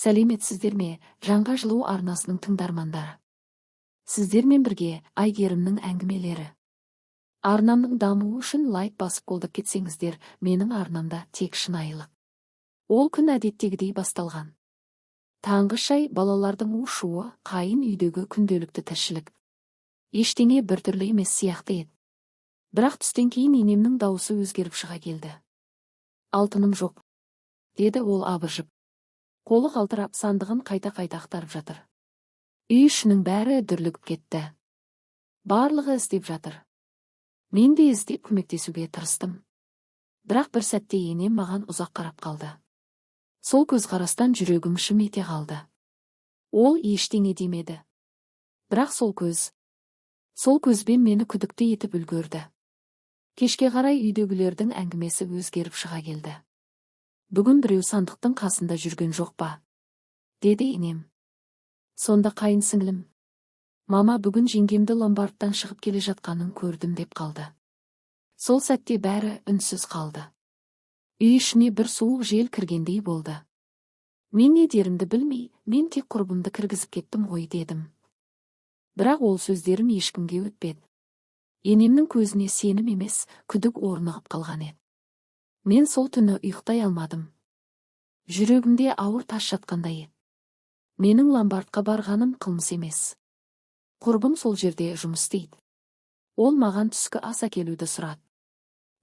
Сәлеметсіздер ме, Жанға жылу арнасының тыңдармандары! Сіздермен бірге Айгерімнің әңгімелері. Арнамның дамуы үшін лайк басып, қолдап кетсеңіздер. Менің арнамда тек шынайылық. Ол күн әдеттегідей басталған: таңғы шай, балалардың у шуы, қайын үйдегі күнделікті тіршілік. Ештеңе біртүрлі емес сияқты еді. Бірақ түстен кейін енемнің дауысы өзгеріп шыға келді. «Алтыным жоқ», – деді ол абыржып. Қолы қалтырап, сандығын қайта-қайта ақтарып жатыр. Үй ішінің бәрі дүрлігіп кетті. Барлығы іздеп жатыр. Мен де іздеп, көмектесуге тырыстым. Бірақ бір сәтте енем маған ұзақ қарап қалды. Сол көзқарастан жүрегім шым ете қалды. Ол ештеңе демеді. Бірақ сол көз, сол көзбен мені күдікті етіп үлгерді. Кешке қарай үйдегілердің әңгімесі өзгеріп шыға келді. «Бүгін біреу сандықтың қасында жүрген жоқ па?» – деді енем. Сонда қайын сіңлім: «Мама, бүгін жеңгемді ломбардтан шығып келе жатқанын көрдім», – деп қалды. Сол сәтте бәрі үнсіз қалды. Үй ішіне бір суық жел кіргендей болды. Мен не дерімді білмей, «Мен тек құрбымды кіргізіп кеттім ғой», – дедім. Бірақ ол сөздерім ешкімге өтпеді. Енемнің көзіне сенім емес, күдік орнығып қалған еді. Мен сол түні ұйықтай алмадым. Жүрегімде ауыр тас жатқандай еді. Менің ломбардқа барғаным қылмыс емес. Құрбым сол жерде жұмыс істейді. Ол маған түскі ас әкелуді сұрады.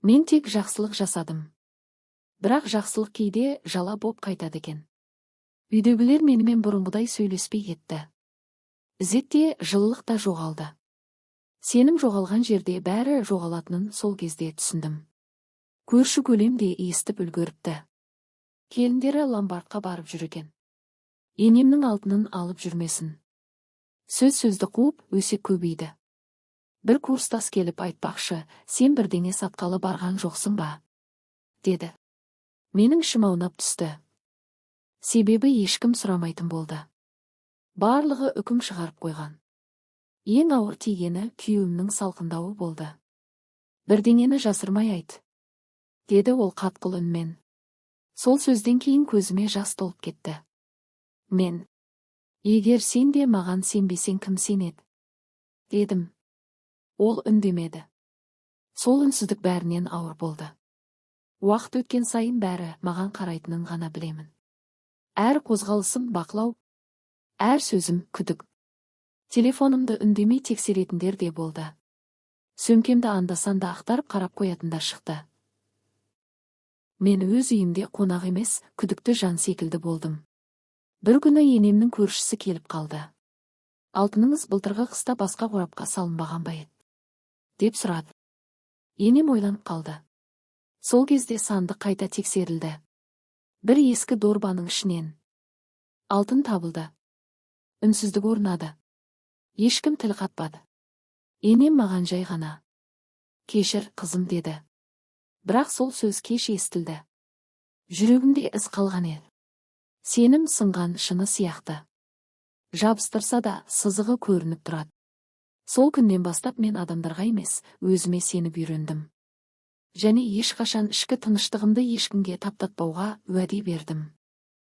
Мен тек жақсылық жасадым. Бірақ жақсылық кейде жала боп қайтады екен. Үйдегілер менімен бұрынғыдай сөйлеспей кетті. Ізет те, жылылық та жоғалды. Сенім жоғалған жерде бәрі жоғалатынын сол кезде түсіндім. Көрші көлем де естіп үлгеріпті: «Келіндері ломбардқа барып жүр екен, енемнің алтынын алып жүрмесін». Сөз сөзді қуып, өсек көбейді. Бір курстас келіп, «Айтпақшы, сен бірдеңе сатқалы барған жоқсың ба?» – деді. Менің ішім аунап түсті. Себебі ешкім сұрамайтын болды. Барлығы үкім шығарып қойған. Ең ауыр тигені күйеуімнің салқындауы болды. «Бірдеңені жасырмай айт», – деді ол қатқыл үнмен. Сол сөзден кейін көзіме жас толып кетті. Мен: «Егер сен де маған сенбесең, кім сенеді?» – дедім. Ол үндемеді. Сол үнсіздік бәрінен ауыр болды. Уақыт өткен сайын бәрі маған қарайтынын ғана білемін. Әр қозғалысым бақылау, әр сөзім күдік. Телефонымды үндемей тексеретіндер де болды. Сөмкемді анда-санда ақтарып қарап қоятындар шықты. Мен өз үйімде қонақ емес, күдікті жан секілді болдым. Бір күні енемнің көршісі келіп қалды. «Алтыныңыз былтырғы қыста басқа қорапқа салынбаған ба еді?» – деп сұрады. Енем ойланып қалды. Сол кезде сандық қайта тексерілді. Бір ескі дорбаның ішінен алтын табылды. Үнсіздік орнады. Ешкім тіл қатпады. Енем маған жай ғана: «Кешір, қызым», – деді. Бірақ сол сөз кеш естілді. Жүрегімде із қалған еді. Сенім сынған шыны сияқты. Жабыстырса да, сызығы көрініп тұрады. Сол күннен бастап мен адамдарға емес, өзіме сеніп үйрендім. Және ешқашан ішкі тыныштығымды ешкімге таптатпауға уәде бердім.